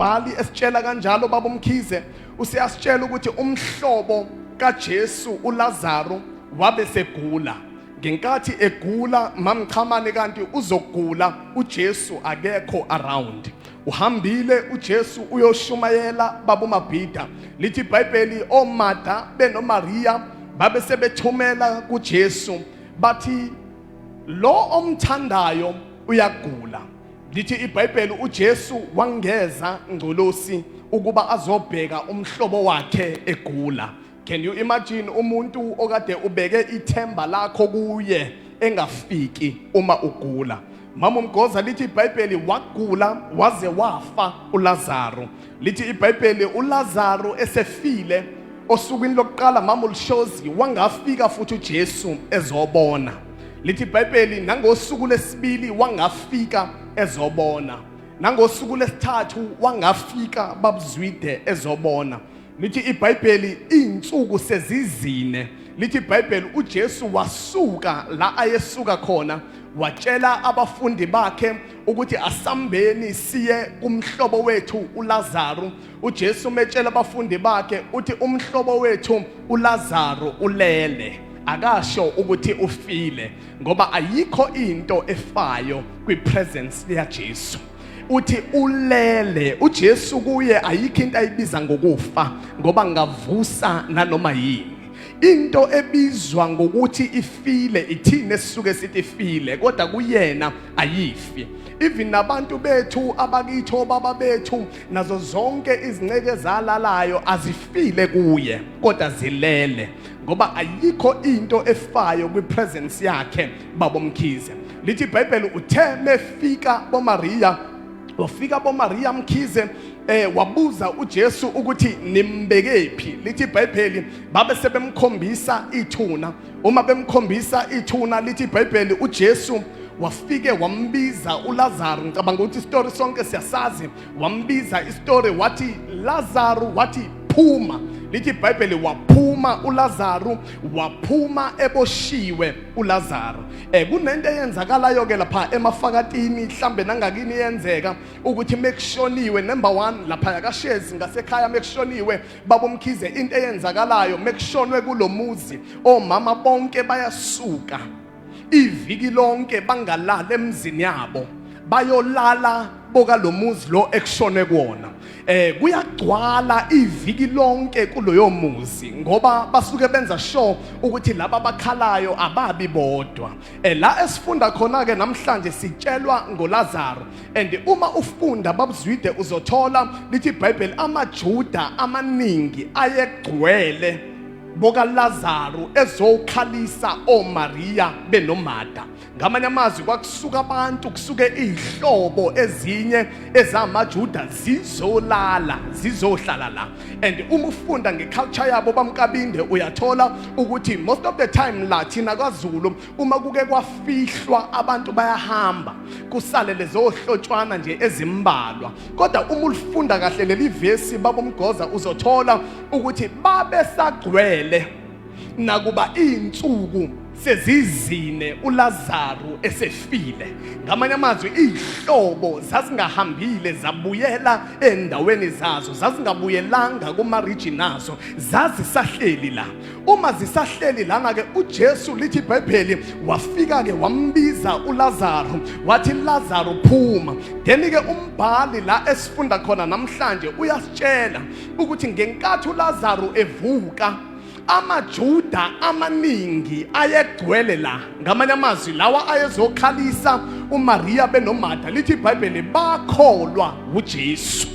Bhali esitshela kanjalo baba uMkhize useyasitshela ukuthi umhlobo kaJesu uLazaru wabe segula. Ngenkathi egula mamchamane kanti uzogula uJesu akekho around. Uhambile uJesu uyoshumayela baba uMabhida. Lithi iBhayibheli oMartha benoMaria babe sebethumela kuJesu bathi lo omthandayo uyagula. Lithi iBhayibheli uJesu wangeza ngcolosi ukuba azobheka umhlobo wakhe egula. Can you imagine umuntu okade ubeke ithemba lakho kuye engafiki uma ugula? Mama uMgoza lithi iBhayibheli wagula waze wafa uLazaro. Lithi iBhayibheli uLazaro esefile osukwini lokuqala mama uLishozi wangafika futhi uJesu ezobona. Lithi iBhayibheli nangosuku lesibili wangafika ezobona. Nangosuku lesithathu wangafika babuzwide ezobona. Lithi iBhayibheli izinsuku sezizine. Lithi iBhayibheli uJesu wasuka la ayesuka khona watshela abafundi bakhe ukuthi asambeni siye kumhlobo wethu uLazaru. uJesu metshela abafundi bakhe uthi umhlobo wethu uLazaru ulele, akasho ukuthi ufile ngoba ayikho into efayo kwipresence yaJesu. Uthi ulele uJesu, kuye ayikho into ayibiza ngokufa ngoba ngavusa nanoma yini. Into ebizwa ngokuthi ifile ithini esisuke sithi ifile, kodwa kuyena ayifi. Even nabantu bethu abakithi obaba bethu nazo zonke izinceke ezalalayo azifile kuye, kodwa zilele ngoba ayikho into efayo kwipresence yakhe baba Mkhize. Lithi iBhayibheli uthe mefika boMaria, wafika boMaria Mkhize wabuza uJesu ukuthi nimbekephi. Lithi iBhayibheli babe sebemkhombisa ithuna. Uma bemkhombisa ithuna, lithi iBhayibheli uJesu wafike wambiza uLazaru. Ngicabanga ukuthi isitori sonke siyasazi. Wambiza isitori wathi Lazaru, wathi phuma. Lithi iBhayibheli waphuma uLazaru, waphuma eboshiwe uLazaru. Kunento eyenzakalayo ke lapha emafakatini, mhlambe nangakini yenzeka ukuthi mekushoniwe number 1 lapha yakaShezi ngasekhaya mekushoniwe baba uMkhize, into eyenzakalayo mekushonwe kulomuzi omama bonke bayasuka iviki lonke bangalala emzini yabo, bayolala boka lomuzi lo ekushone kuwona. Kuyagcwala iviki lonke kuloyo muzi ngoba basuke benza sure ukuthi laba abakhalayo ababi bodwa. La esifunda khona ke namhlanje sitshelwa ngoLazaro, and uma ufunda babuzwide uzothola lithi iBhayibheli amaJuda amaningi ayegcwele boka Lazaro ezokhalisa oMaria benoMartha. Ngamanye amazwi kwakusuka abantu, kusuke izihlobo ezinye ezamaJuda zizolala, zizohlala la. And uma ufunda ngeculture yabo bamkabinde uyathola ukuthi most of the time la thina kwaZulu uma kuke kwafihlwa abantu bayahamba kusale lezohlotshwana nje ezimbalwa. Kodwa uma ulifunda kahle leli vesi baba uMgoza uzothola ukuthi babesagcwele nakuba izinsuku sezizine uLazaru esefile. Ngamanye amazwi izihlobo zazingahambile zabuyela endaweni zazo, zazingabuyelanga kuma-region azo, zazisahleli la. Uma zisahleli lana ke uJesu lithi iBhayibheli wafika ke wambiza uLazaru wathi Lazaru phuma. Then ke umbhali la esifunda khona namhlanje uyasitshela ukuthi ngenkathi uLazaru evuka amaJuda amaningi ayegcwele la. Ngamanye amazwi lawa ayezokhalisa uMaria benoMartha, lithi iBhayibheli bakholwa uJesu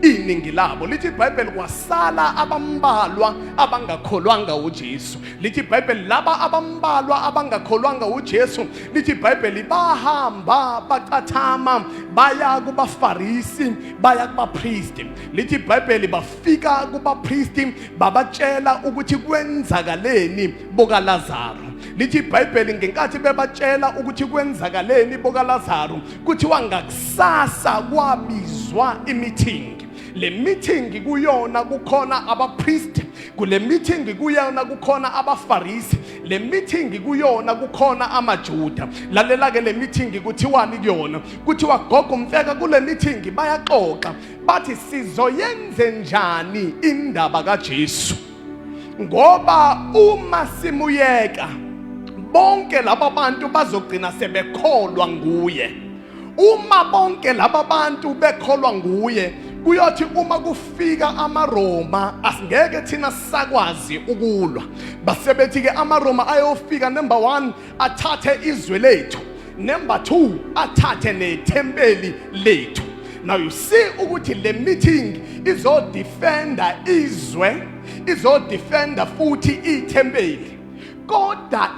iningi labo. Lithi iBhayibheli kwasala abambalwa abangakholwanga uJesu. Lithi iBhayibheli laba abambalwa abangakholwanga uJesu, lithi iBhayibheli bahamba bacathama baya kubaFarisi, baya kubapristi. Lithi iBhayibheli bafika kubapristi babatshela ukuthi kwenzakaleni bokaLazaru. Lithi iBhayibheli ngenkathi bebatshela ukuthi kwenzakaleni bokaLazaru, kuthiwa ngakusasa kwabizwa imeeting. Le meeting kuyona kukhona abapriest, kule meeting kuyona kukhona abafarisi. Le meeting kuyona kukhona amaJuda. Lalela ke, le meeting kuthiwani kuyona? Kuthiwa, gogo Mfeka, kule meeting bayaxoxa, bathi sizoyenze njani indaba kaJesu, ngoba uma simuyeka bonke laba bantu bazogcina sebekholwa nguye. Uma bonke laba bantu bekholwa nguye, kuyothi uma kufika amaRoma asingeke thina sakwazi ukulwa. Basebethi ke amaRoma ayofika, number 1 athathe izwe lethu, number 2 athathe nethempeli lethu. Now you see ukuthi le meeting izodefenda izwe, izodefenda futhi ithempeli, kodwa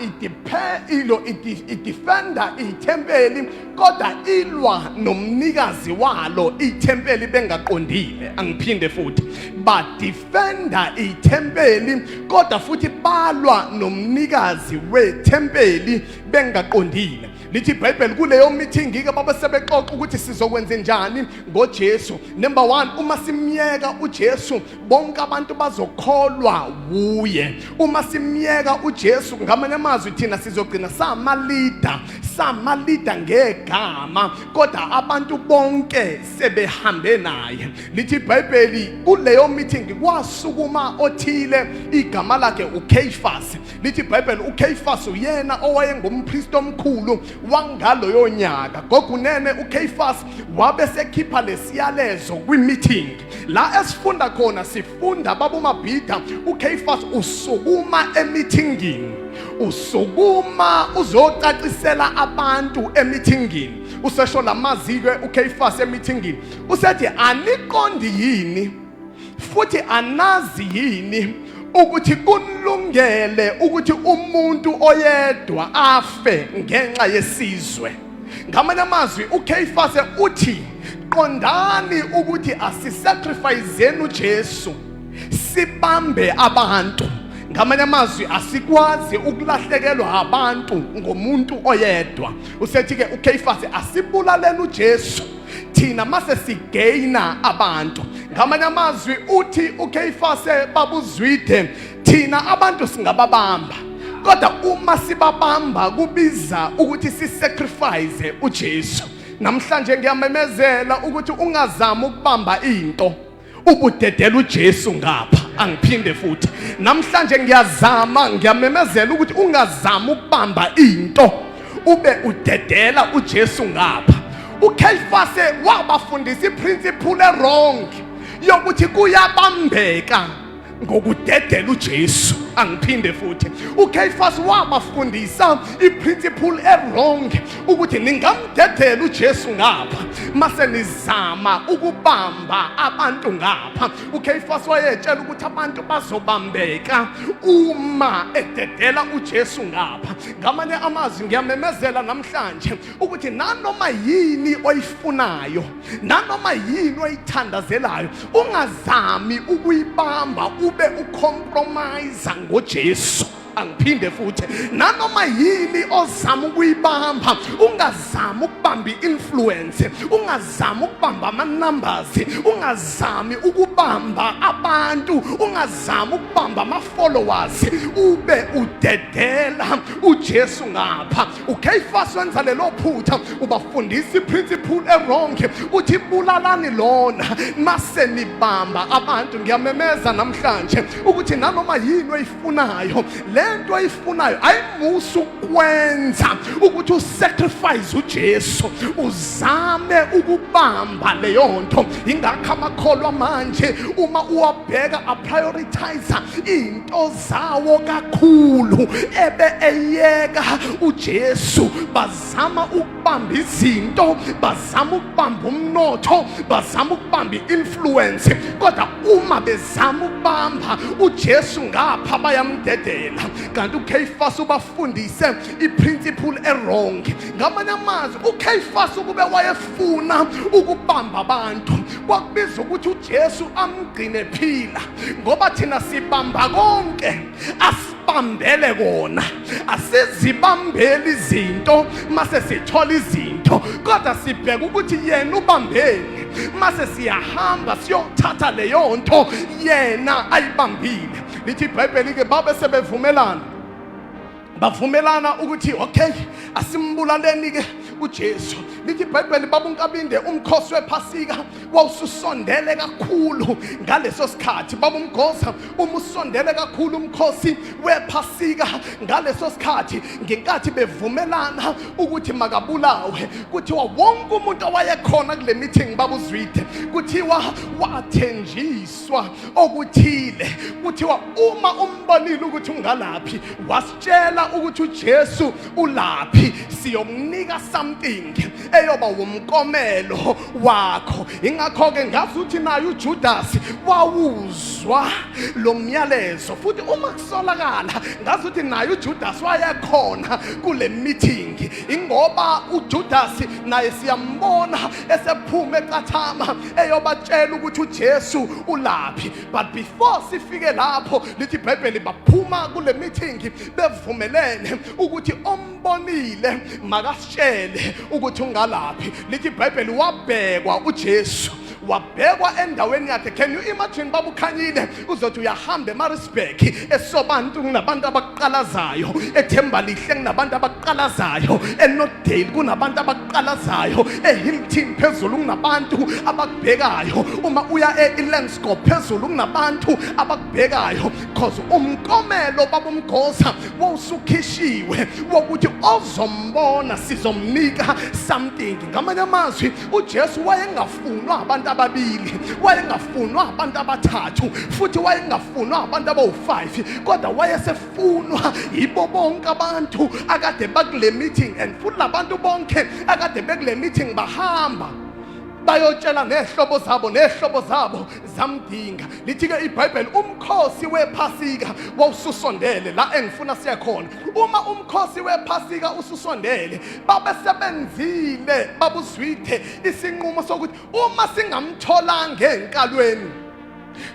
ilo idefenda ithempeli kodwa ilwa nomnikazi walo ithempeli bengaqondile. Angiphinde futhi, badefenda ithempeli kodwa futhi balwa nomnikazi wethempeli bengaqondile. Lithi iBhayibheli kuleyo meeting ke babe sebexoxa ukuthi sizokwenza njani ngoJesu. Number 1, uma simyeka uJesu bonke abantu bazokholwa wuye. Uma simyeka uJesu, ngamanye amazwi thina sizogcina sama-leader, sama-leader ngegama, kodwa abantu bonke sebehambe naye. Lithi iBhayibheli kuleyo meeting kwasukuma othile, igama lakhe uCaiaphas. Lithi iBhayibheli uCaiaphas uyena owayengumpriest omkhulu wangaloyo nyaka. Gogunene, uCaiaphas wabe sekhipha lesiyalezo kwi-meeting la esifunda khona. Sifunda, babumabhida, uCaiaphas usukuma emeetingini, usukuma uzocacisela abantu emeetingini. Usesho lamazwi-ke uCaiaphas emeetingini, usethi, "Aniqondi yini futhi anazi yini ukuthi kulungele ukuthi umuntu oyedwa afe ngenxa yesizwe?" Ngamanye amazwi uCaiaphas uthi, qondani ukuthi asisacrificeni uJesu sibambe abantu. Ngamanye amazwi asikwazi ukulahlekelwa abantu ngomuntu oyedwa. Usethi ke uCaiaphas, asibulaleni uJesu thina mase sigaina abantu. Ngamanye amazwi uthi uCaiaphas, babuzwide, thina abantu singababamba, kodwa uma sibabamba kubiza ukuthi sisacrifice uJesu. Namhlanje ngiyamemezela ukuthi ungazami ukubamba into ubudedela uJesu ngapha. Angiphinde futhi, namhlanje ngiyazama, ngiyamemezela ukuthi ungazami ukubamba into ube udedela uJesu ngapha. uCaiaphas wabafundisa iprinciple wrong yokuthi kuyabambeka ngokudedela uJesu. Angiphinde futhi, uCaiaphas wabafundisa iprinciple ewrong ukuthi ningamdedela uJesu ngapha mase nizama ukubamba abantu ngapha. uCaiaphas wayetshela ukuthi abantu bazobambeka uma ededela uJesu ngapha. Ngamanye amazwi ngiyamemezela namhlanje ukuthi nanoma yini oyifunayo, nanoma yini oyithandazelayo, ungazami ukuyibamba ube ucompromise ngoJesu. Angiphinde futhi, nanoma yini ozama ukuyibamba, ungazami ukubamba i-influence, ungazami ukubamba ama-numbers, ungazami ukubamba abantu, ungazami ukubamba ama-followers ube udedela uJesu ngapha. uCaiaphas wenza lelo phutha, ubafundisa iprinciple ewrong, uthi bulalani lona mase nibamba abantu. Ngiyamemeza namhlanje ukuthi nanoma yini oyifunayo, lento oyifunayo ayimusa ukwenza ukuthi usacrifice uJesu uzame ukubamba leyo nto. Ingakho amakholwa manje uma uwabheka aprioritize into zawo kakhulu ebe eyeka uJesu. Bazama ukubamba izinto, bazama ukubamba umnotho, bazama ukubamba i-influence, kodwa uma bezama ukubamba uJesu ngapha bayamdedela. Kanti uCaiaphas ubafundise iprinciple ewrong. Ngamanye amazwi uCaiaphas ukube wayefuna ukubamba abantu kwakubiza ukuthi uJesu amgcine phila, ngoba thina sibamba konke asibambele kona. Asizibambeli izinto mase sithola izinto, kodwa sibheka ukuthi yena ubambeni mase siyahamba siyothatha leyo nto yena ayibambile. Lithi iBhayibheli ke babe sebevumelana. Bavumelana ukuthi okay, asimbulaleni ke uJesu. Lithi iBhayibheli, babuNkabinde, umkhosi wePhasika wawususondele kakhulu ngaleso sikhathi. Babumgoza, uma usondele kakhulu umkhosi wePhasika ngaleso sikhathi, ngenkathi bevumelana ukuthi makabulawe, kuthiwa wonke umuntu owayekhona kule meeting, babuzwide, kuthiwa wathenjiswa okuthile. Kuthiwa uma umbonile ukuthi ungalaphi, wasitshela ukuthi uJesu ulaphi, siyokunika something eyoba umkomelo wakho. Ingakho ke ngazuthi naye uJudas wawuzwa lo myalezo, futhi uma kusolakala ngazuthi naye uJudas wayekhona kule meeting, ingoba uJudas naye siyambona esephuma ecathama eyobatshela ukuthi uJesu ulaphi. But before sifike lapho, lithi iBhayibheli baphuma kule meeting bevumelene ukuthi ombonile makasitshele ukuthi ungalaphi. Lithi iBhayibheli wabhekwa uJesu, wabhekwa endaweni yakhe. Can you imagine, babukhanyile, uzothi uyahamba eMaritzburg, eSobantu kunabantu abakuqalazayo, eThembalihle kunabantu abakuqalazayo, eNorthdale kunabantu abakuqalazayo, eHilton phezulu kunabantu abakubhekayo, uma uya e-Elandskop phezulu kunabantu abakubhekayo, cause umkomelo, babumgoza, wawusukhishiwe wokuthi ozombona sizomnika something. Ngamanye amazwi, uJesu wayengafunwa abantu ababili, wayengafunwa abantu abathathu, futhi wayengafunwa abantu abawu-5, kodwa wayesefunwa yibo bonke abantu akade bakule meeting. And futhi labantu bonke akade bekule meeting bahamba bayotshela nehlobo zabo, nehlobo zabo zamdinga. Lithi-ke iBhayibheli umkhosi wePhasika wawususondele. La engifuna siye khona, uma umkhosi wePhasika ususondele, babesebenzile, babuzwithe, isinqumo sokuthi uma singamtholanga enkalweni,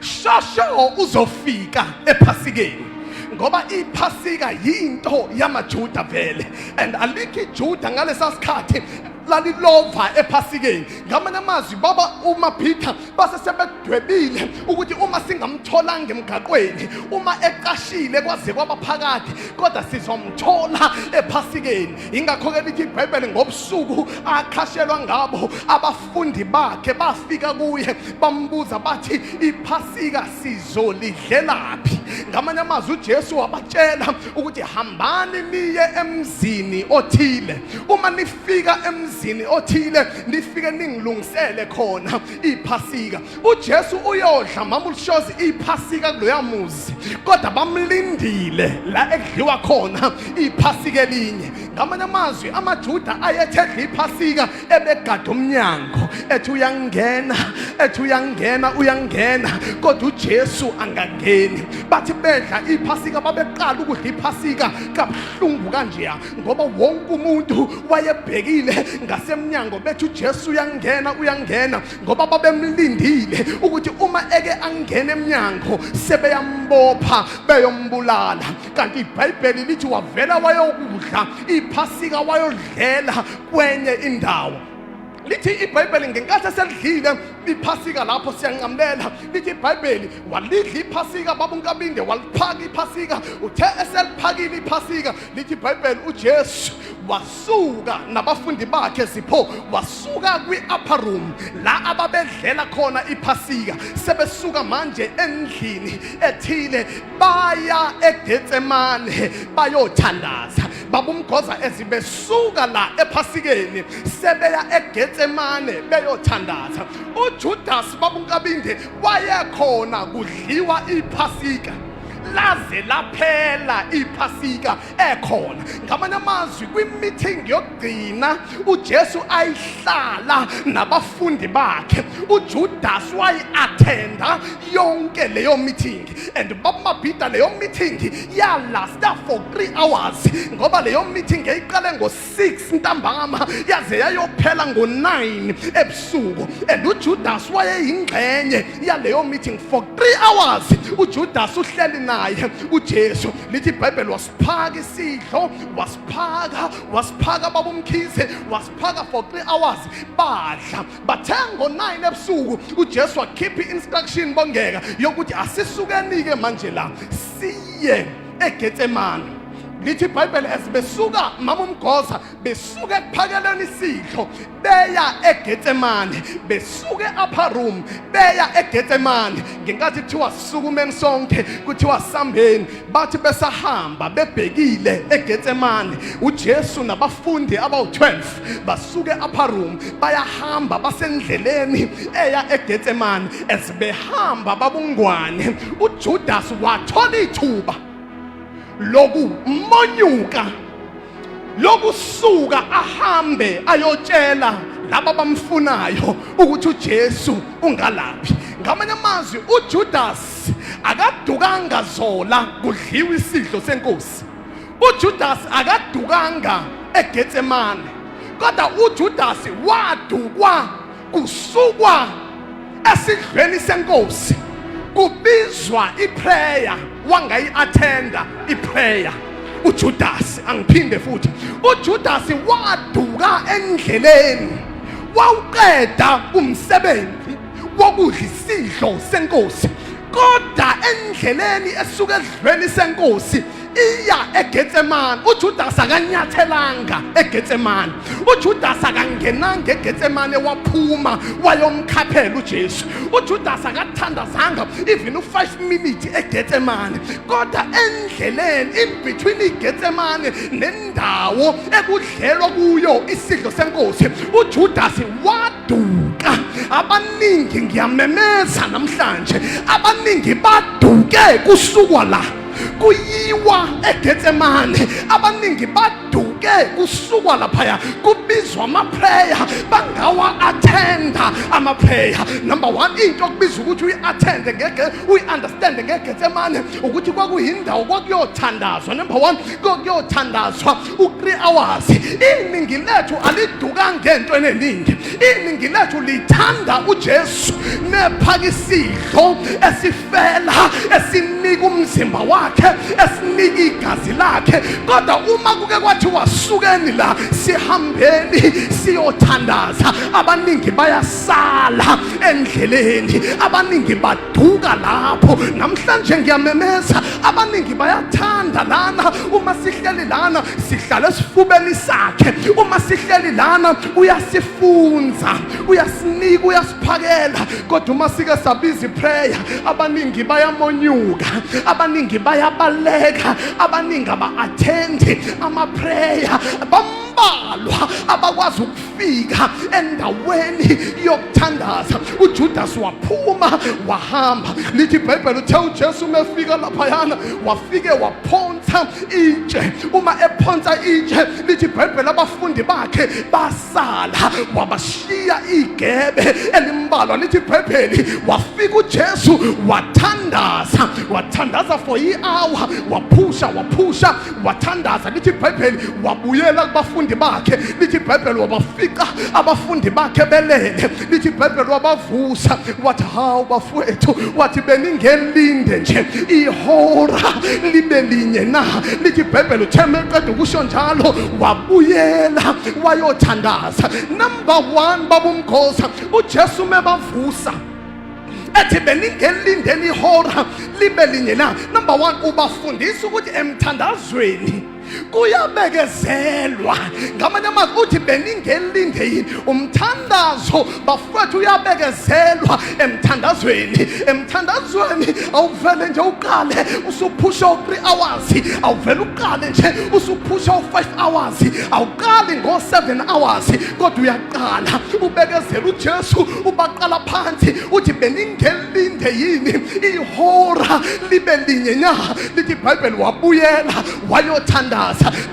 shosho uzofika ePhasikeni, ngoba iPhasika yinto yamaJuda vele, and alikho iJuda ngalesa sikhathi lalilova ePhasikeni. Ngamanye amazwi, baba uMaphitha base sebedwebile ukuthi uma singamtholanga emgaqweni, uma ecashile kwaze kwaba phakathi, kodwa sizomthola ePhasikeni. Ingakho-ke lithi iBhayibheli ngobusuku akhashelwa ngabo, abafundi bakhe bafika kuye bambuza bathi, "Iphasika sizolidlelaphi?" Ngamanye amazwi, uJesu wabatshela ukuthi hambani niye emzini othile, uma nifika emzini othile nifike ningilungisele khona iphasika. UJesu uyodla, mama ulishozi, iphasika kuloya muzi, kodwa bamlindile la ekudliwa khona iphasika elinye. Ngamanye amazwi, amaJuda ayethe edla iphasika ebegada umnyango, ethi uyangena, ethi uyangena, uyangena, kodwa uJesu angangeni. Bathi bedla iphasika, babeqala ukudla iphasika kabuhlungu kanjeya, ngoba wonke umuntu wayebhekile ngasemnyango bethi uJesu uyangena, uyangena, ngoba babemlindile ukuthi uma eke angena emnyango sebeyambopha beyombulala. Kanti iBhayibheli lithi wavela wayokudla iphasika, wayodlela kwenye indawo. Lithi iBhayibheli ngenkathi eselidlile iphasika lapho, siyanqamulela, lithi iBhayibheli walidla iphasika, babuNkabinde, waliphaka iphasika. Uthe eseliphakile iphasika, lithi iBhayibheli uJesu wasuka nabafundi bakhe, Sipho, wasuka kwi-upper room la ababedlela khona iphasika. Sebesuka manje endlini ethile baya eGetsemane bayothandaza. Babumgoza, ezibesuka la ephasikeni sebeya eGetsemane beyothandaza, uJudas, babuNkabinde, wayekhona kudliwa iphasika laze laphela iphasika ekhona. Ngamanye amazwi, kwi-meeting yokugcina uJesu ayihlala nabafundi bakhe, uJudas wayi-attenda yonke leyo meeting. And babamabhida, leyo meeting yalasta for 3 hours, ngoba leyo meeting yayiqale ngo-6 ntambama yaze yayophela ngo-9 ebusuku, and uJudas wayeyingxenye yaleyo meeting for 3 hours. UJudas uhleli naye uJesu. Lithi iBhayibheli wasiphaka isidlo, wasiphaka, wasiphaka, babumkhize, wasiphaka for 3 hours, badla. Bathe ngo-9 ebusuku uJesu wakhipha i-instruction, bongeka, yokuthi asisukeni-ke manje la siye eGetsemane. Lithi iBhayibheli, as besuka, mama uMgoza, besuka ekuphakeleni isidlo beya eGetsemane, besuke upper room beya eGetsemane, ngenkathi kuthiwa sukumeni sonke, kuthiwa sambeni, bathi besahamba bebhekile eGetsemane, uJesu nabafundi abawu-12 basuke upper room bayahamba, basendleleni eya eGetsemane. As behamba, babungwane, uJudas wathola ithuba lokumonyuka, lokusuka ahambe ayotshela laba bamfunayo ukuthi uJesu ungalaphi. Ngamanye amazwi, uJudas akadukanga zola kudliwa isidlo senkosi. UJudas akadukanga eGetsemane, kodwa uJudas wadukwa kusukwa esidlweni senkosi, kubizwa iprayer, wangayi-attenda iprayer uJudas. Angiphinde futhi, uJudas waduka endleleni, wawuqeda umsebenzi wokudla isidlo senkosi, kodwa endleleni esuka edlweni senkosi iya eGetsemane, uJudas akanyathelanga eGetsemane. UJudas akangenanga eGetsemane waphuma wayomkhaphela uJesu. UJudas akathandazanga even u5 minutes eGetsemane, kodwa endleleni, in between iGetsemane nendawo ekudlelwa kuyo isidlo senkosi, uJudas waduka. Abaningi, ngiyamemeza namhlanje, abaningi baduke kusukwa la kuyiwa eGetsemane. Abaningi baduke kusukwa laphaya kubizwa ama-prayer, bangawa-attenda ama-prayer. Number one, into okubiza ukuthi uyi-attende ngeke uyi-understande ngeGetsemane ukuthi kwakuyindawo kwakuyothandazwa. Number one, kwakuyothandazwa u-3 hours. Iningi lethu alidukanga entweni eningi. Iningi lethu lithanda uJesu nephaka isidlo esifela, esinika umzimba wakhe, esinika igazi lakhe, kodwa uma kuke kwathiwa sukeni la sihambeni siyothandaza, abaningi bayasala endleleni, abaningi baduka lapho. Namhlanje ngiyamemeza, abaningi bayathanda lana. Uma sihleli lana, sihlala esifubeni sakhe. Uma sihleli lana, uyasifunza, uyasinika, uyasiphakela, kodwa uma sike sabiza iprayer, abaningi bayamonyuka, abaningi bayabaleka, abaningi aba-attendi ama-prayer. Bambalwa abakwazi ukufika endaweni yokuthandaza. uJudas waphuma wahamba. Lithi iBhayibheli, uthe uJesu uma efika laphayana, wafike waphonsa itshe. Uma ephonsa itshe, lithi iBhayibheli, abafundi bakhe basala, wabashiya igebe elimbalwa. Lithi iBhayibheli, wafika uJesu wathandaza, wathandaza for i-hour, waphusha, waphusha, wathandaza. Lithi iBhayibheli, wabuyela kubafundi bakhe. Lithi iBhayibheli, wabafica abafundi bakhe belele. Lithi iBhayibheli, wabavusa, wathi, "Hawu bafowethu," wathi, "beningelinde nje ihora libe linye na?" Lithi iBhayibheli, uthe meqeda ukusho njalo, wabuyela wayothandaza. Number 1, babumkhosa, uJesu mebavusa ethi, "Beningelindeni ihora libe linye na?" Number 1, ubafundisa ukuthi emthandazweni kuyabekezelwa. Ngamanye amazwi uthi, "Beningelinde yini?" Umthandazo, bafowethu, uyabekezelwa emthandazweni. Emthandazweni awuvele nje uqale usuphusha u-3 hours, awuvele uqale nje usuphusha u-5 hours, awuqali ngo-7 hours, kodwa uyaqala ubekezela. uJesu ubaqala phansi, uthi, "Beningelinde yini ihora libe linye na?" Lithi iBhayibheli, wabuyela wayothandaza.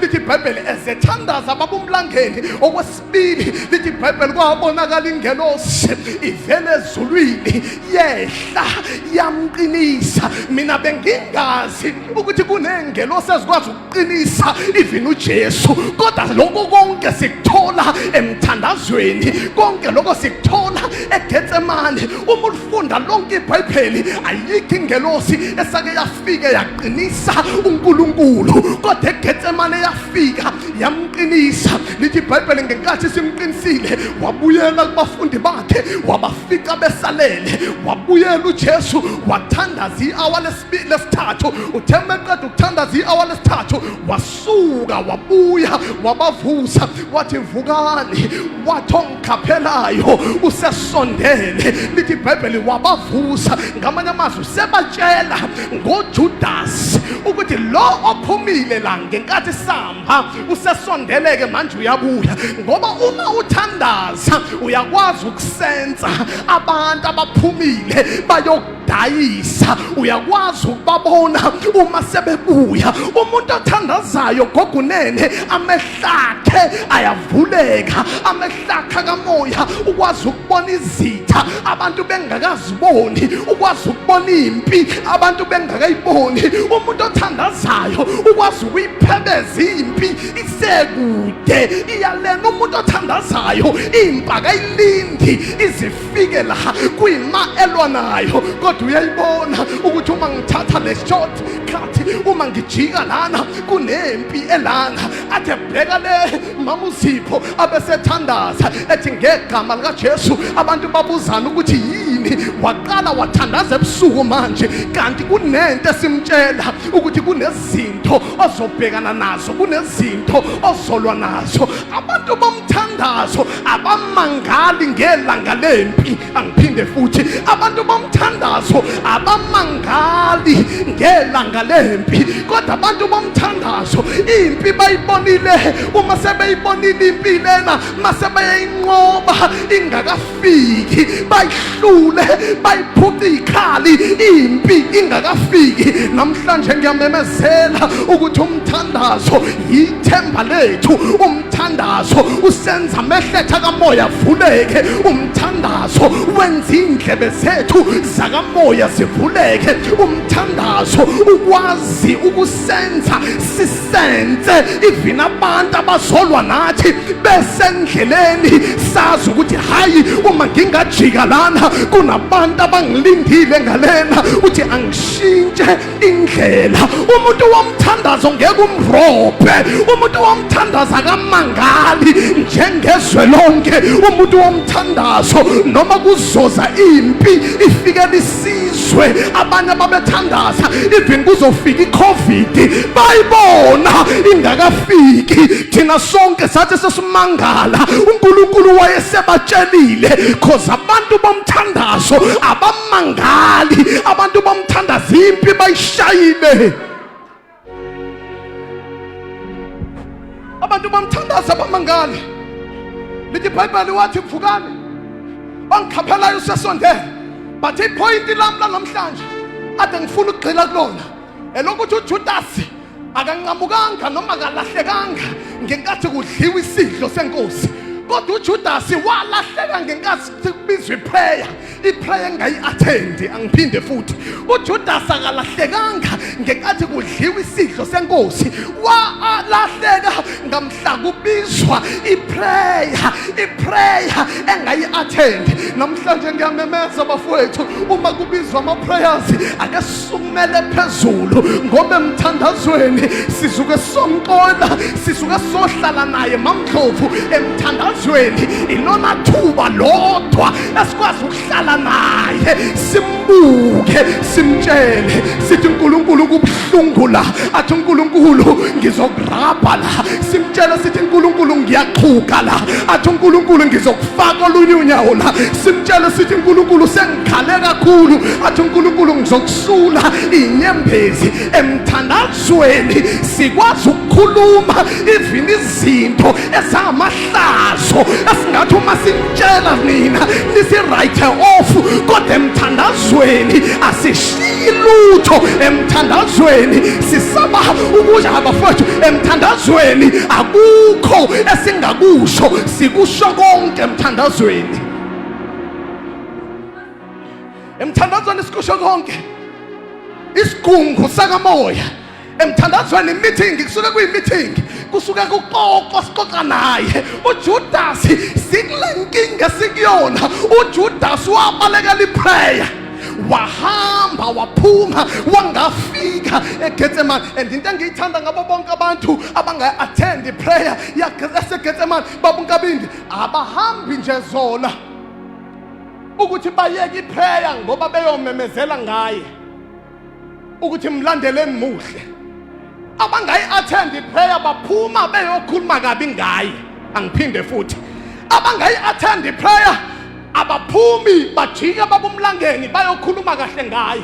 Lithi iBhayibheli, ezethandaza babumlangeni okwesibili, lithi iBhayibheli, kwabonakala ingelosi ivele ezulwini, yehla, yamqinisa. Mina bengingazi ukuthi kunengelosi ezikwazi ukuqinisa even uJesu, kodwa lokho konke sikuthola emthandazweni, konke lokho sikuthola eGetsemane. Uma ulifunda lonke iBhayibheli, ayikho ingelosi esake yafike yaqinisa uNkulunkulu, kodwa eGetsemane yafika. yafika yamqinisa. Lithi iBhayibheli ngenkathi simqinisile wabuyela kubafundi bakhe, wabafica besalele. Wabuyela uJesu wathandaza i-hour lesithathu. Uthe meqeda ukuthandaza i-hour lesithathu wasuka wabuya wabavusa, wathi vukani, wathi ongikhaphelayo usesondele. Lithi iBhayibheli wabavusa. Ngamanye amazwi sebatshela ngoJudas ukuthi lo ophumile la ngenkathi samba usesondeleke manje uyabuya. Ngoba uma uthandaza uyakwazi ukusensa abantu abaphumile bayokudayisa, uyakwazi ukubabona uma sebebuya. Umuntu othandazayo gogunene amehlakhe ayavuleka, amehlakhe kamoya, ukwazi ukubona izitha abantu bengakaziboni, ukwazi ukubona impi abantu bengakayiboni. Umuntu othandazayo ukwazi ukuyiphebeza impi isekude, iyalena. Umuntu othandazayo impi akayilindi izifike la kuyima elwa nayo, kodwa uyayibona ukuthi uma ngithatha le short cut, uma ngijika lana kunempi elana. Athe bheka le mama uZipho abesethandaza ethi ngegama likaJesu. Abantu babuzana ukuthi yini, waqala wathandaza ebusuku manje, kanti kunento esimtshela ukuthi kunezinto ozobhekana nazo, kunezinto ozolwa nazo. Abantu bomthandazo abamangali ngelanga lempi. Angiphinde futhi, abantu bomthandazo abamangali ngelanga lempi, kodwa abantu bomthandazo impi bayibonile. Uma sebeyibonile impi lena, mase bayayinqoba ingakafiki, bayihlule, bayiphuce ikhali impi ingakafiki. Namhlanje ngiyamemezela ukuthi umthandazo yithemba lethu, umthandazo usenza amehletha kamoya avuleke, umthandazo wenza indlebe zethu zakamoya zivuleke, umthandazo ukwazi ukusenza sisense even abantu abazolwa nathi besendleleni, sazi ukuthi hayi, uma ngingajika lana kunabantu abangilindile ngalena, uthi angishintshe indlela. Umuntu womthandazo ngeke umrobhe, umuntu womthandazo akamangali njengezwe lonke. Umuntu womthandazo noma kuzoza impi ifikela isizwe, abanye ababethandaza even kuzofika iCovid bayibona ingakafiki. Thina sonke sathi sesimangala, uNkulunkulu wayesebatshelile, cause abantu bomthandazo abamangali, abantu bomthandazo impi bayishayile. Abantu bomthandazo abamangali. Lithi iBhayibheli wathi vukani, ongikhaphelayo usesondele. But iphoyinti lami lanamhlanje ade ngifuna ukugxila kulona elokuthi uJudas akanqamukanga noma akalahlekanga ngenkathi kudliwa isidlo senkosi, kodwa uJudas walahleka ngenkathi kubizwa iprayer, iprayer engayi-attendi. Angiphinde futhi, uJudas akalahlekanga ngenkathi kudliwa isidlo senkosi, walahleka ngamhla kubizwa iprayer, iprayer engayi-attendi. Namhlanje ngiyamemeza bafowethu, uma kubizwa ama-prayers ake sukumele phezulu, ngoba emthandazweni sizuke somxola, sisuke sohlala naye mamndlovu emthandazweni. Ilona thuba lodwa esikwazi ukuhlala naye, simbuke, simtshele sithi uNkulunkulu kubuhlungu la, athi uNkulunkulu ngizokurabha la. Simtshele sithi uNkulunkulu ngiyaxhuga la, athi uNkulunkulu ngizokufaka olunye unyawo la. Simtshele sithi uNkulunkulu sengikhale kakhulu, athi uNkulunkulu ngizokusula inyembezi. Emthandazweni sikwazi ukukhuluma even izinto ezangamahlazo esingathi uma sinitshela nina nisi-write off, kodwa emthandazweni asishiyi lutho. Emthandazweni sisaba ukuja abafowethu, emthandazweni akukho esingakusho, sikusho konke emthandazweni. Emthandazweni sikusho konke, isigungu sakamoya emthandazweni, meeting kusuke kuyi-meeting, kusuke kuxoxwa, sixoxa naye. uJudas sikule nkinga esikuyona, uJudas wabalekela iprayer, wahamba. Waphuma wangafika eGetsemane. And into engiyithanda ngabo bonke abantu abanga-attend prayer yaseGetsemane, babunkabindi abahambi nje zona ukuthi bayeke iprayer ngoba beyomemezela ngaye ukuthi mlandeleni muhle. Abangayi-attend iprayer baphuma beyokhuluma kabi ngaye. Angiphinde futhi, abangayi-attend iprayer abaphumi bajika babumlangeni bayokhuluma kahle ngaye,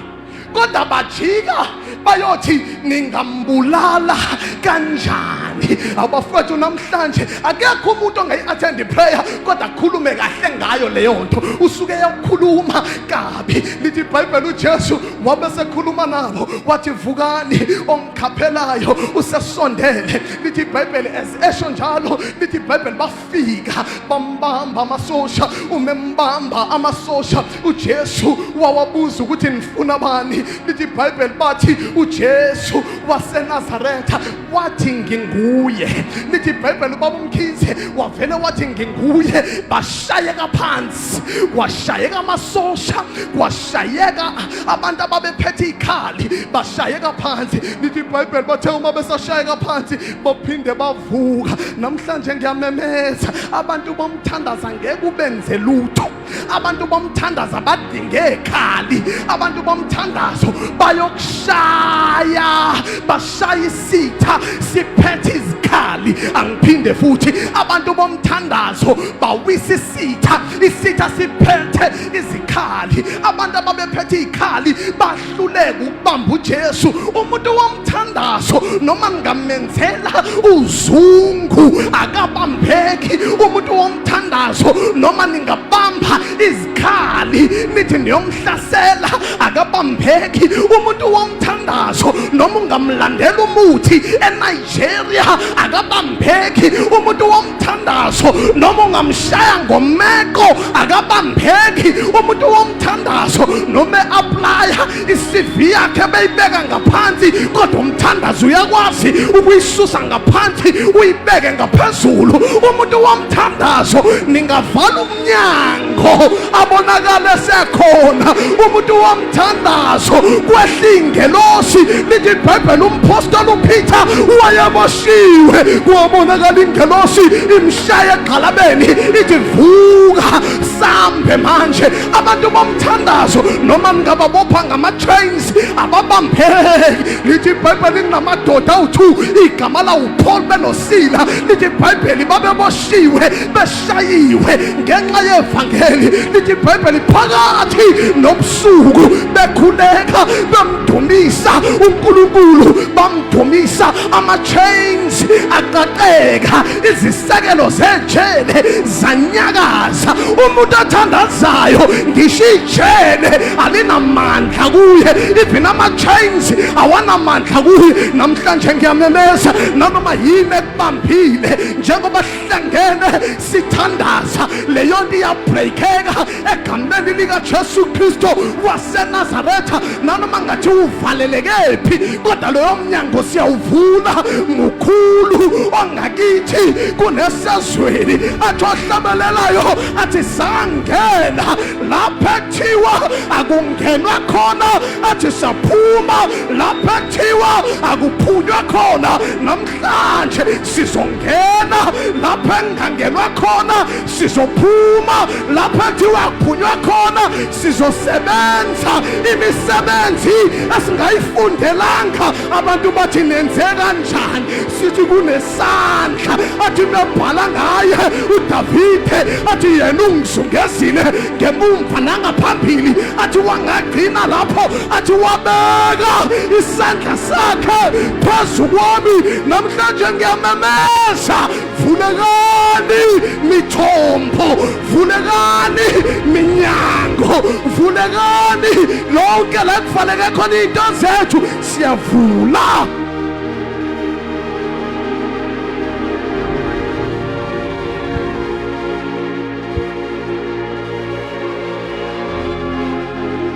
kodwa bajika bayothi ningambulala kanjani. Abafowethu, namhlanje akekho umuntu ongayi-attend iprayer kodwa akhulume kahle ngayo leyo nto, usuke yakhuluma kabi. Lithi iBhayibheli uJesu wabe sekhuluma nabo wathi, vukani, ongikhaphelayo usesondele. Lithi iBhayibheli as esho njalo, lithi iBhayibheli bafika bambamba amasosha. Umembamba amasosha, uJesu wawabuza ukuthi nifuna bani? Lithi iBhayibheli bathi uJesu waseNazaretha. Wathi nginguye. Lithi iBhayibheli ubaba uMkhize wavele wathi nginguye, bashayeka phansi, kwashayeka amasosha, kwashayeka abantu ababephethe ikhali, bashayeka phansi. Lithi iBhayibheli bathe uma besashayeka phansi baphinde bavuka. Namhlanje ngiyamemeza, abantu bomthandaza ngeke ubenze lutho. Abantu bomthandaza badinge ekhali. Abantu bomthandazo bayokushaya, bashaya isitha siphethe izikhali. Angiphinde futhi, abantu bomthandazo bawisa isitha, isitha siphethe izikhali. Abantu ababephethe izikhali bahluleka ukubamba uJesu. Umuntu womthandazo noma ngamenzela uzungu akabambeki. Umuntu womthandazo noma ningabamba izikhali nithi niyomhlasela akabambeki. Umuntu womthandazo noma ungamlandela umuthi eNigeria akabambeki. Umuntu womthandazo noma ungamshaya ngomeko akabambeki. Umuntu womthandazo noma e-applya i-CV yakhe beyibeka ngaphansi, kodwa umthandazo uyakwazi ukuyisusa ngaphansi uyibeke ngaphezulu. Umuntu womthandazo ningavala umnyango abonakale sekhona. Umuntu womthandazo kwehla ingelosi. Lithi iBhayibheli umphostoli uPeter wayeboshiwe, kwabonakala ingelosi imshaya egxalabeni ithi vuka sambe manje. Abantu bomthandazo noma ningababopha ngama-chains ababambeki. Lithi iBhayibheli kunamadoda awu-2, igama lawo uPaul benoSila. Lithi iBhayibheli babeboshiwe beshayiwe ngenxa yevangeli. Lithi iBhayibheli phakathi nobusuku bekhuleka bemdumisa uNkulunkulu, bamdumisa, ama-chains aqaqeka, izisekelo zejele zanyakaza. Umuntu athandazayo ngisho ijele alinamandla kuye, even ama-chains awanamandla kuye. Namhlanje ngiyamemeza, nanoma yini ekubambile njengoba sihlangene sithandaza, leyo nto iyabreakeka egameni likaJesu Kristu waseNazaretha. Nanoma ngathi uvalelekephi, kodwa leyo mnyango siyawuvula. Mukhulu ongakithi kunesezweni. Athi ohlabelelayo athi sangena lapha ekuthiwa akungenwa khona, athi saphuma lapha ekuthiwa akuphunywa khona. Namhlanje sizongena lapha engangenwa khona, sizophuma lapha kuthiwa kuphunywa khona, sizosebenza imisebenzi esingayifundelanga. Abantu bathi nenze kanjani? Sithi kunesandla. Athi bebhala ngaye uDavide athi yena ungizungezile ngemumva nangaphambili, athi wangagcina lapho, athi wabeka isandla sakhe phezu kwami. Namhlanje ngiyamemeza, vulekani mithombo, vulekani minyango, vulekani lonke la kuvaleke khona iy'nto zethu, siyavula.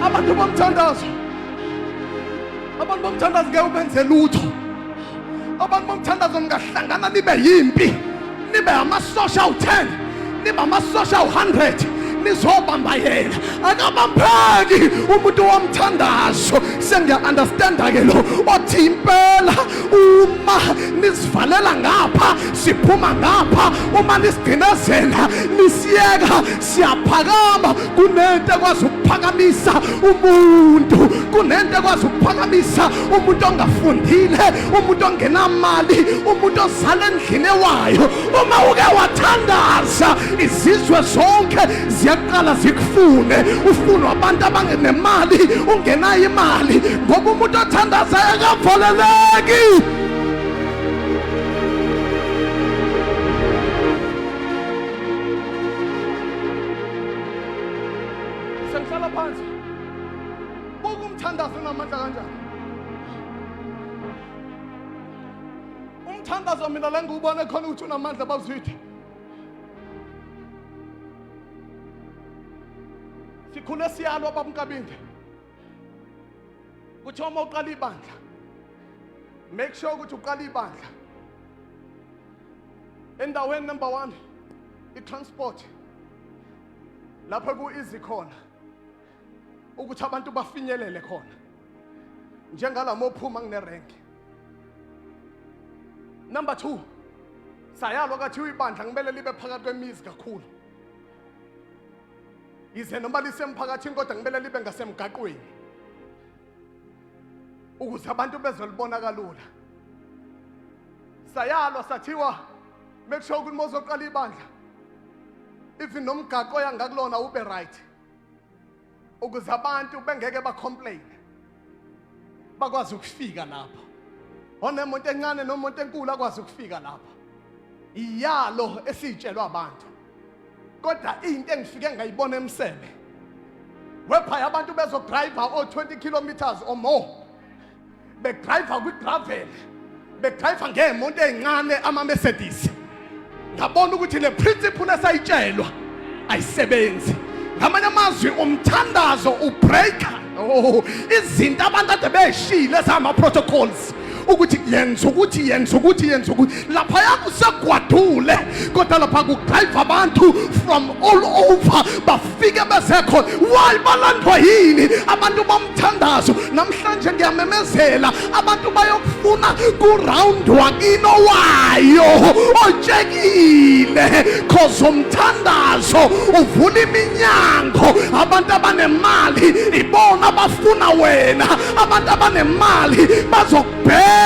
Abantu bomthandazo, abantu bomthandazo ngeke ubenze lutho. Abantu bomthandazo ningahlangana nibe yimpi, nibe amasosha awu-10, nibe amasosha awu-100, nizobamba yena, akabambeki umuntu womthandazo. Umthandazo sengiya understanda ke lo othi impela uma nisivalela ngapha siphuma ngapha, uma nisigcinezela nisiyeka siyaphakama. Kunento ekwazi ukuphakamisa umuntu, kunento ekwazi ukuphakamisa umuntu ongafundile, umuntu ongenamali, umuntu ozala endlini ewayo. Uma uke wathandaza izizwe zonke ziyaqala zikufune, ufunwa abantu abangenemali, ungenayo imali, ngoba umuntu othandazayo akavaleleki. Sengihlala phansi. Buka umthandazo unamandla kanjani. Umthandazo mina la ngiwubone khona ukuthi unamandla bazwide. Sikhule siyalwa bab'Nkabinde. Kuthiwa uma uqala ibandla, make sure ukuthi uqala ibandla endaweni number 1, i-transport lapho ku-easy khona ukuthi abantu bafinyelele khona, njengalama ophuma kunerenki. Number 2, sayalwa kathiwa ibandla kumele libe phakathi kwemizi kakhulu, yize noma lisemphakathini kodwa kumele libe ngasemgaqweni ukuze abantu bezolibona kalula. Sayalwa sathiwa make sure ukuthi mawuzoqala ibandla even nomgaqo oyangakulona ube right ukuze abantu bengeke bacomplain, bakwazi ukufika lapho, onemoto encane nomoto enkulu akwazi ukufika lapho. Iyalo esiyitshelwa abantu, kodwa into engifike ngayibona emsebe wepha abantu bezodrive o 20 kilometers or more, bedrive kwi-gravel, bedrive ngeemoto ey'ncane ama-Mercedes. Ngabona ukuthi le principle esayitshelwa ayisebenzi. Ngamanye amazwi umthandazo ubreaker oh, izinto abantu ade beyishile zama-protocols ukuthi yenza ukuthi yenza ukuthi yenza ukuthi laphaya kusegwadule, kodwa lapha kudrive abantu from all over bafike bezekhona. Why balandwa yini abantu bomthandazo? Namhlanje ngiyamemezela abantu bayokufuna kuround wakino wayo otshekile, cause umthandazo uvula iminyango. Abantu abanemali ibona abafuna wena, abantu abanemali bazokubheka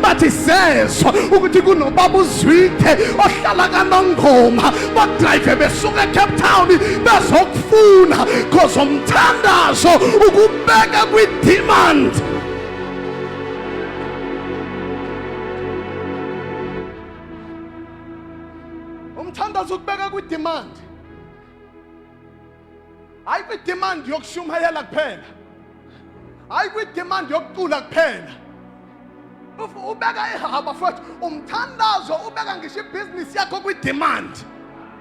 bathi sezwa ukuthi kunobaba uZwide ohlala kaNongoma, badrive besuka eCape Town bezokufuna, cause umthandazo ukubeka kwi-demand. Umthandazo ukubeka kwi-demand, hayi kwi-demand yokushumayela kuphela, hayi kwi-demand yokucula kuphela. Ubeka ihaba futhi umthandazo ubeka ngisho ibhizinisi yakho kwi-demand.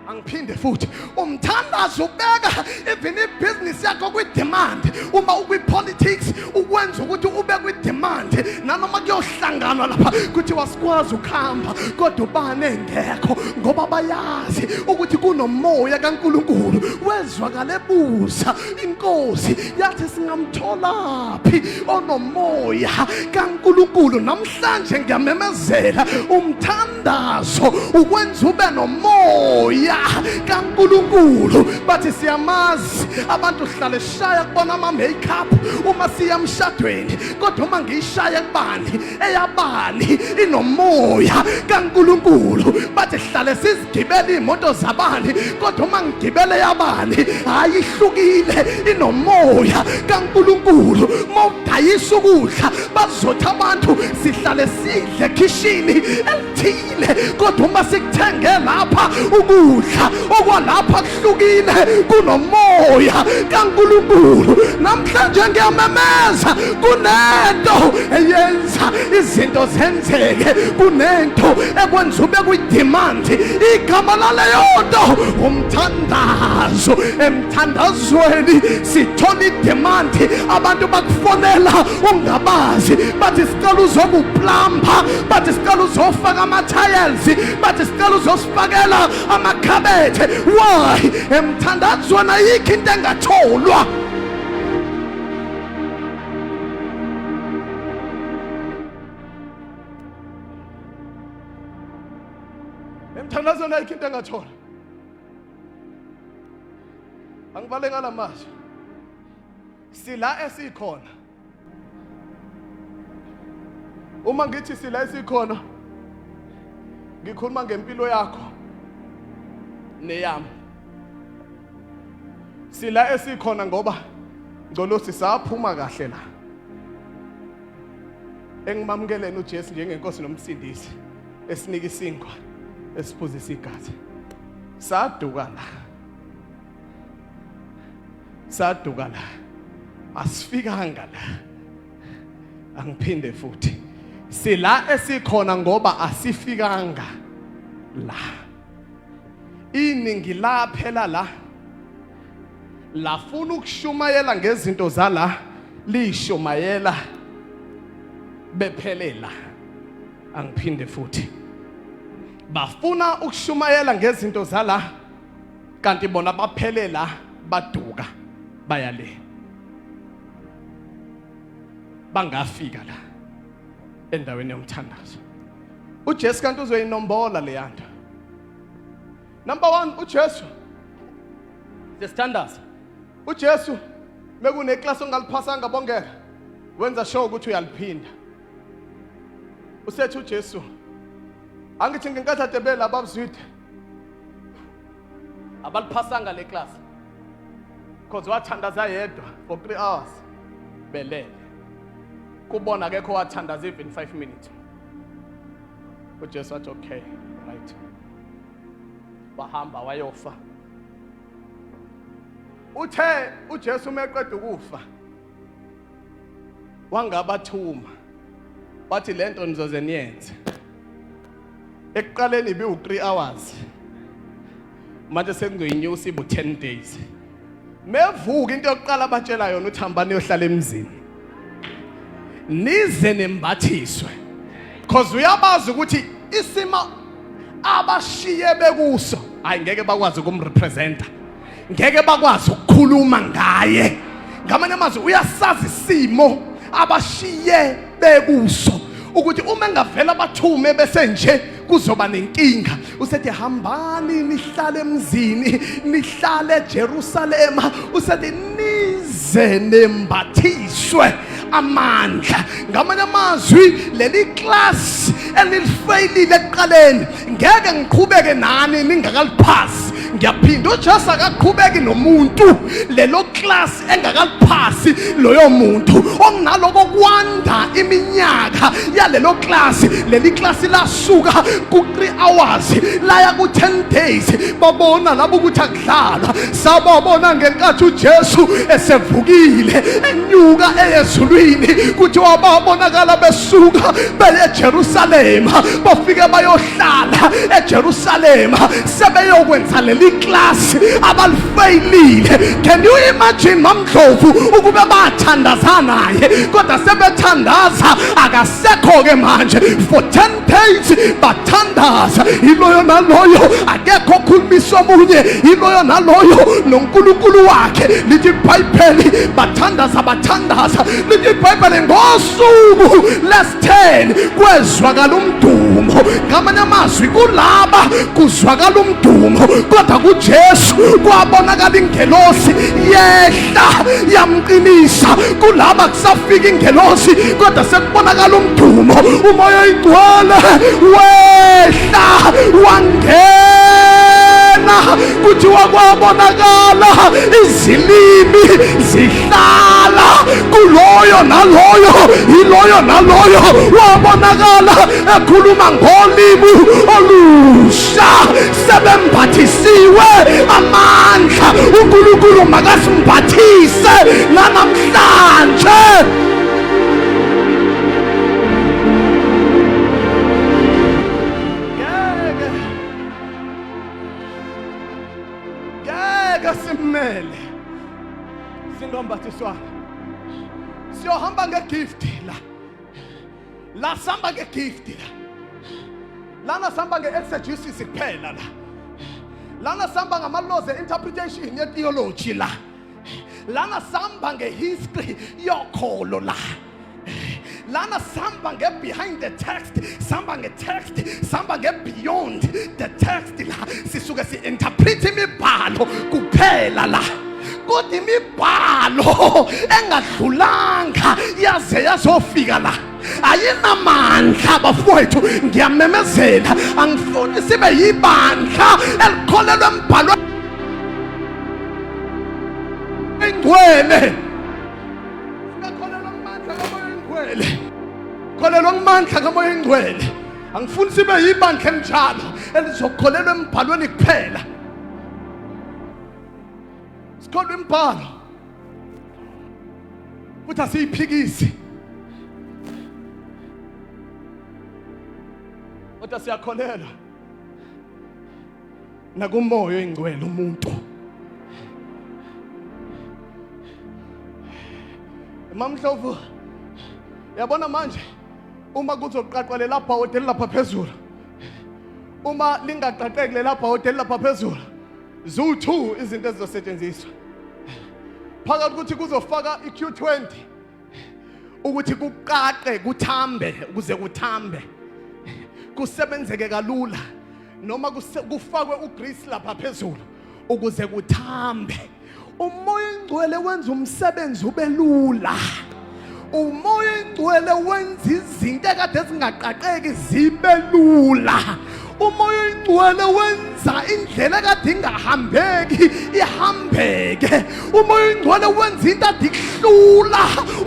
Angiphinde futhi, umthandazo ubeka even ibhizinisi yakho kwi-demand. Uma ukwi-politics ukwenza ukuthi ube kwi-demand, nanoma kuyohlanganwa lapha kuthiwa sikwazi ukuhamba kodwa ubani engekho, ngoba bayazi ukuthi kunomoya kaNkulunkulu. Wezwakala ebuza inkosi yathi singamtholaphi onomoya kaNkulunkulu? Namhlanje ngiyamemezela umthandazo ukwenza ube nomoya kaNkulunkulu. Bathi siyamazi abantu hlale shaya kubona ama makeup uma siya emshadweni, kodwa uma ngiyishaya kubani eyabani inomoya kaNkulunkulu. Bathi hlale sizigibela iy'moto zabani, kodwa uma ngigibele yabani hayi ihlukile, inomoya kaNkulunkulu. Uma udayisa ukudla bazothi abantu sihlale sidle ekhishini elithile, kodwa uma sikuthenge lapha ukudla okwalapha kuhlukile, kunomoya kaNkulunkulu. Namhlanje ngiyamemeza kunento eyenza izinto zenzeke, kunento ekwenza ube kwi-demand. Igama laleyo nto umthandazo. Emthandazweni sithola i-demand, abantu bakufonela ungabazi, bathi sicela uzokuplamba, bathi sicela uzofaka ama-tiles, bathi sicela uzosifakela amakhabethe. Why? Emthandazweni ayikho into engatholwa. Emthandazweni ayikho into engathola. Angibale ngalamazwi. Sila esikhona. Uma ngithi sila esikhona ngikhuluma ngempilo yakho neyami. Sila esikhona ngoba ngcolosi saphuma kahle la. Engimamukeleni uJesu njengenkosi nomsindisi esinika isinkwa esiphuzisa igazi. Saduka la. Saduka la. Asifikanga la. Angiphinde futhi. Sila esikhona ngoba asifikanga la. Iningi laphela la. Lafuna ukushumayela ngezinto zala lishumayela bephelela. Angiphinde futhi. Bafuna ukushumayela ngezinto zala kanti bona baphelela baduka baya le. Bangafika la endaweni yomthandazo. uJesu kanti uzoyinombola leyanto. Number 1 uJesu sesithandaza. uJesu mekune class ongaliphasanga bongeka wenza sure ukuthi uyaliphinda. Usethi uJesu angithi ngenkathi adebela ababuzwide abaliphasanga le class because wathandaza yedwa for 3 hours belele kubona akekho wathandaza even 5 minutes. uJesu wathi okay right, wahamba wayofa. Uthe uJesu uma eqeda ukufa wangabathuma wathi lento nizoze niyenze. Ekuqaleni ibiwu 3 hours, manje sekuzoyinyusa ibu 10 days. Mevuka into yokuqala abatshela yona uthi hambani niyohlala emzini nize nembathiswe, because uyabazi ukuthi isimo abashiye bekuso hayi ngeke bakwazi ukumrepresenta, ngeke bakwazi ukukhuluma ngaye. Ngamanye amazwi uyasazi isimo abashiye bekuso ukuthi uma engavela bathume bese nje kuzoba nenkinga. Usethi hambani nihlale emzini, nihlale eJerusalema. Usethi nize nembathiswe amandla. Ngamanye amazwi leli class enilifeyilile ekuqaleni ngeke ngiqhubeke nani ningakaliphasi. Ngiyaphinda, uJesu akaqhubeki nomuntu lelo class engakaliphasi loyo muntu okunaloko kwanda iminyaka yalelo class. Leli class lasuka ku-3 hours laya ku-10 days. Babona labo ukuthi akudlalwa. Sababona ngenkathi uJesu esevukile enyuka eyezulwini, kuthiwa babonakala besuka beye eJerusalema, bafike bayohlala eJerusalema sebeyokwenza leli class abalifeyilile. Can you imagine Mamndlovu ukube bathandaza naye, kodwa sebethandaza akasekho ke manje for 10 days bathandaza, yiloyo naloyo akekho okhulumisa omunye, yiloyo naloyo noNkulunkulu wakhe. Lithi iBhayibheli bathandaza bathandaza, lithi iBhayibheli ngosuku lesi-10 kwezwakala umdumo. Ngamanye amazwi kulaba kuzwakala umdumo, kodwa kuJesu kwabonakala ingelosi yehla yamqinisa. Kulaba kusafika ingelosi kodwa sekubonakala umdumo, umoya oyingcwele wehla wangena. Kuthiwa kwabonakala izilimi zihlala kuloyo naloyo, yiloyo naloyo wabonakala ekhuluma ngolimi olusha. Sebembathisiwe amandla. uNkulunkulu makasimbathise nanamhlanje. Ngeke simele singambathiswanga. Siyohamba ngegift la la, sihamba ngegift la lana, sihamba nge-exegesis kuphela la lana, sihamba ngama-laws e-interpretation ye-theology la lana, sihamba nge-history yokholo la Lana sihamba nge-behind the text, sihamba nge-text, sihamba nge-beyond the text. La sisuke si-interpret imibhalo kuphela la, kodwa imibhalo engadlulanga yaze yazofika la ayinamandla. Bafowethu, ngiyamemezela, angifuni sibe yibandla elikholelwa embhalweni engcwele. Singakholelwa kumandla kaMoya Oyingcwele, kholelwa kumandla kaMoya Oyingcwele. Angifuni sibe yibandla elinjalo elizokholelwa embhalweni kuphela. Sikholwa imibhalo futhi asiyiphikisi, kodwa siyakholelwa nakuMoya Oyingcwele. Umuntu Mamhlovu, yabona manje uma kuzoqaqwa lela bhawodi lapha phezulu, uma lingaqaqeki lela bhawodi lapha phezulu, ziwu-2 izinto ezizosetshenziswa phakathi ukuthi kuzofaka i-Q20 ukuthi kuqaqe, kuthambe, ukuze kuthambe kusebenzeke kalula, noma kufakwe ugrease lapha phezulu ukuze kuthambe. UMoya Ingcwele wenza umsebenzi ube lula. UMoya Ingcwele wenza izinto ekade zingaqaqeki zibe lula. UMoya Ingcwele wenza indlela ekade ingahambeki ihambeke. UMoya Ingcwele wenza into ade ikuhlula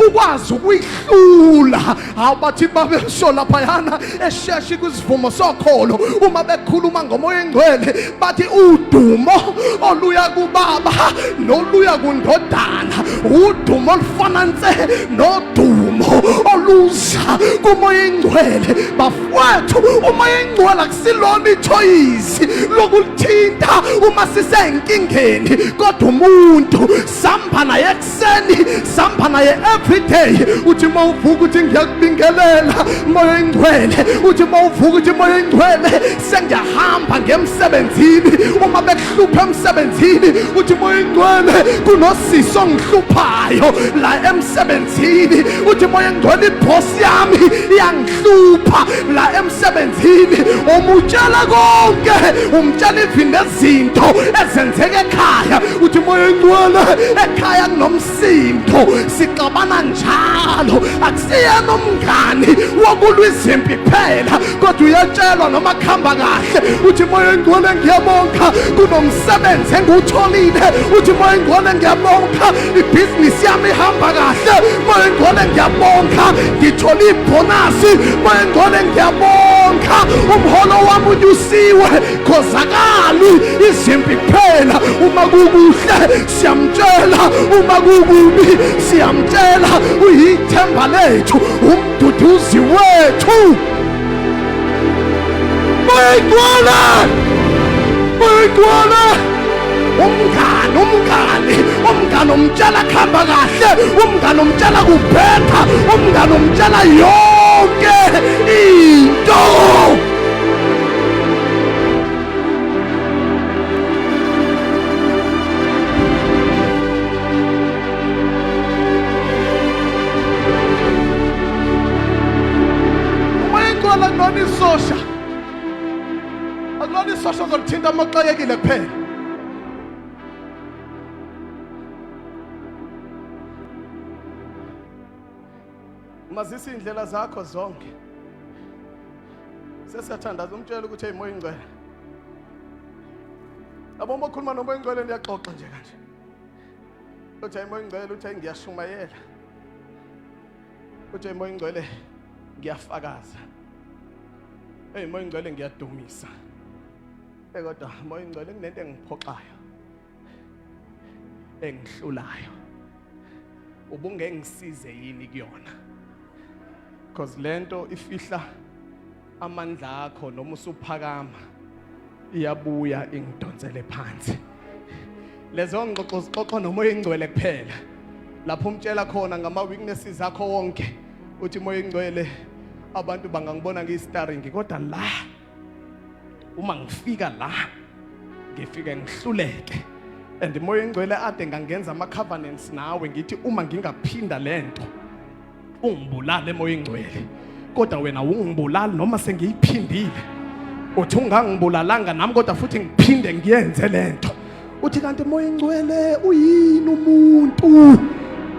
ukwazi ukuyihlula. Hawu, bathi babesho laphayana esheshi kwisivumo sokholo, uma bekhuluma ngoMoya Ingcwele bathi udumo oluya kuBaba noluya kuNdodana udumo olufana nse nodumo oluza kuMoya Ingcwele. Bafowethu, uMoya Ingcwele akusilona ithoyizi lokulithinta uma sisenkingeni, kodwa umuntu samba naye ekuseni, samba naye everyday. Uthi uma uvuka uthi ngiyakubingelela Moya Ingcwele, uthi uma uvuka uthi Moya Ingcwele sengiyahamba ngemsebenzini. Uma bekuhlupha emsebenzini uthi Moya Ingcwele kunosisi ongihluphayo la emsebenzini, uthi Moya Ingcwele ibhosi yami iyangihlupha la emsebenzini. Umutshela konke, umtshela even nezinto ezenzeka ekhaya. Uthi Moya Ingcwele ekhaya kunomsindo, sixabana njalo. Akusiyena umngani wokulwa izimpi kuphela, kodwa uyatshelwa noma kuhamba kahle. Uthi Moya Ingcwele ngiyabonga kunomsebenzi engiwutholile, uthi Moya Ingcwele ngiyabonga ibhizinisi yami ihamba kahle, Moya Ingcwele ngiyabonga ngithole ibhonasi, Moya Ingcwele ngiyabonga umholo wami unyusiwe. Khozakali izimpi kuphela, uma kukuhle siyamtshela, uma kukubi siyamtshela. Uyithemba lethu, umduduzi wethu. Moya Ingcwele, Moya Ingcwele, umngani, umngani, umngani umtshela kuhamba kahle, umngani umtshela kubhetha, umngani umtshela yonke into. Umoya Ingcwele akulona isosha, akulona isosha ozolithinta uma uxakekile kuphela. Mazisa iy'ndlela zakho zonke. Sesiyathandaza, umtshela ukuthi hey Moya Ingcwele, yabo uma ukhuluma noMoya Ingcwele niyaxoxa nje kanje. Uthi hayi Moya Ingcwele, uthi hayi ngiyashumayela, uthi hayi Moya Ingcwele ngiyafakaza, hey Moya Ingcwele ngiyadumisa, hey kodwa Moya Ingcwele kunento engiphoxayo engihlulayo, ubungengisize yini kuyona? Because lento ifihla amandla akho, noma usuphakama iyabuya ingidonsele phansi. Lezo ngxoxo zixoxwa noMoya Ingcwele kuphela, lapho umtshela khona ngama weaknesses akho wonke. Uthi Moya Ingcwele abantu bangangibona ngiyistaring, kodwa la uma ngifika la ngifike ngihluleke. And Moya Ingcwele ade ngangenza ama covenants nawe, ngithi uma ngingaphinda lento Ungibulale moya ingcwele. Kodwa wena ungibulali noma sengiyiphindile. Uthi ungangibulalanga nami kodwa futhi ngiphinde ngiyenze lento. Uthi kanti moya ingcwele uyini umuntu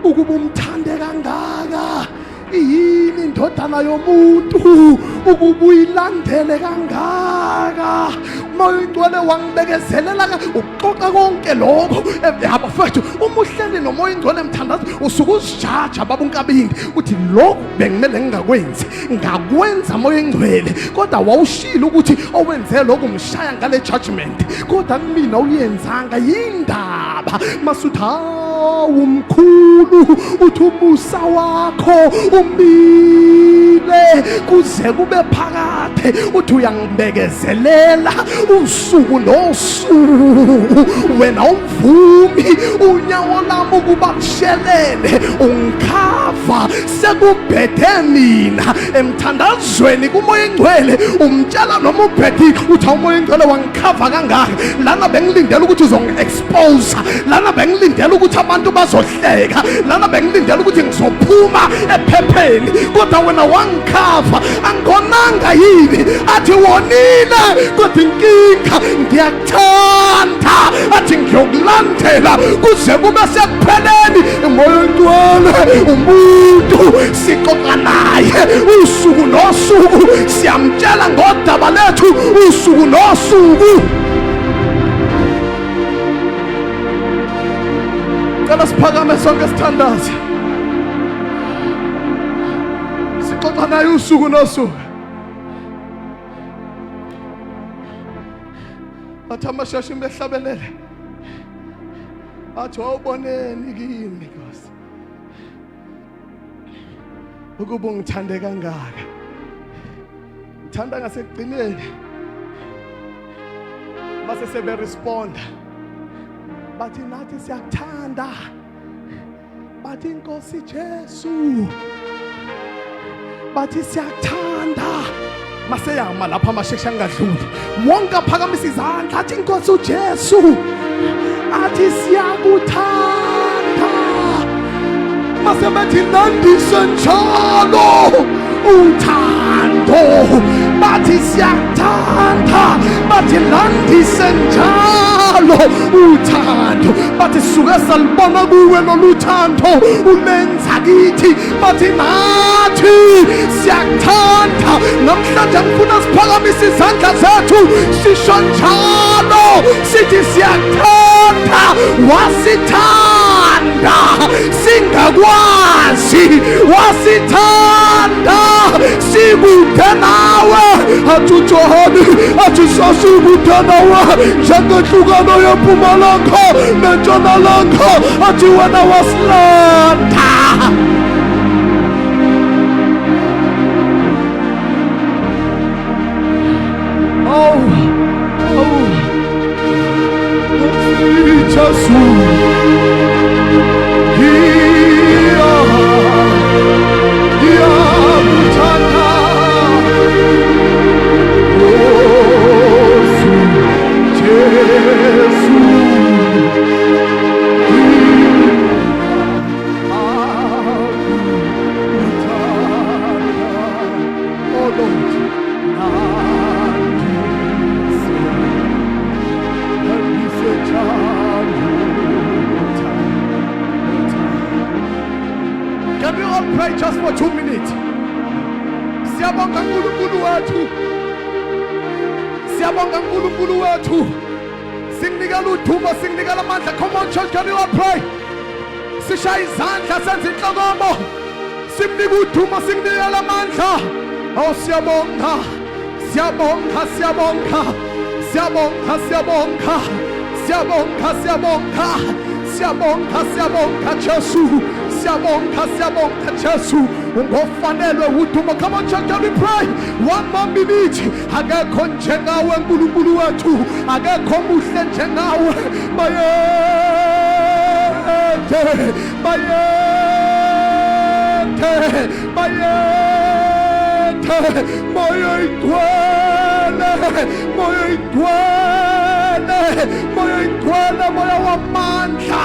ukuba umthande kangaka? Iyini indodana yomuntu ukuba uyilandele kangaka? Moya ingcwele wangibekezelela ukuxoxa konke lokho. Abafethu uma uhleli nomoya ingcwele mthandazo usuke uzijaja baba uNkabindi uthi lokhu bengimele ngingakwenzi ngakwenza moya ingcwele kodwa wawushilo ukuthi owenze lokhu mshaya ngale judgment kodwa kumina uyenzanga yindaba masuthi hawu mkhulu uthi umusa wakho umile kuze kube phakade uthi uyangibekezelela usuku nosuku wena umvumi unyawo lami ukuba kushelele ungikhava sekubhede mina emthandazweni kumoya engcwele umtshela noma ubhedile uthi awumoya engcwele wangikhava kangaka lana bengilindele ukuthi uzongi-expose lana bengilindele ukuthi abantu bazohleka lana bengilindele ukuthi ngizophuma ephepheni kodwa wena wangikhava angonanga yini athi wonile kodwa inkinga ngiyakuthanda athi ngiyokulandela kuze kube sekupheleni moya oyingcwele umuntu sixoxa naye usuku nosuku siyamtshela ngodaba lethu usuku nosuku cela siphakame sonke sithandaze sixoxa naye usuku nosuku Athi amashashi behlabelele. Athi wawuboneni kimi Nkosi. Ukuba ungithande kangaka. Ngithanda ngasekugcineni. Base sebe responda. Bathi nathi siyakuthanda. Bathi inkosi Jesu. Bathi siyakuthanda. Maseyama lapha amashesha angadluli. Wonke aphakamisa izandla athi inkosi uJesu. Athi siyakuthanda. Mase bethi nandise njalo uthando. Bathi siyakuthanda. Bathi landise njalo uthando. Bathi suke salibona kuwe lolu thando ulenza kithi. Bathi nathi siyakuthanda. Namhlanje ngifuna siphakamise izandla zethu sisho njalo sithi siyakuthanda. Wasithanda singakwazi, wasithanda sikude nawe. Athi uJohane, athi sasikude nawe njengenhlukano yempumalanga nentshonalanga, athi wena wasilanda. Oh, oh, Jesu. Ngiyakuthanda. Nkosi Jesu. Ngiyakuthanda. Oh Lord, nandise, nandise njalo uthando. Can we all pray just for 2 minutes? Siyabonga uNkulunkulu wethu. Siyabonga uNkulunkulu wethu. Sikunikela udumo, sikunikela amandla. Come on church, can we all pray? Sishaya izandla senze inhlokomo. Simnika udumo, sikunikela amandla. Oh siyabonga. Siyabonga, siyabonga. Siyabonga, siyabonga. Siyabonga, siyabonga. Siyabonga, siyabonga Jesu. Siyabonga, siyabonga Jesu. Ungofanelwe udumo. Come on church, can we pray? One more minute. Akekho njengawe uNkulunkulu wethu. Akekho muhle njengawe. Bayethe, bayethe, bayethe. Moya igcwele, moya igcwele, moya igcwele, moya wamandla.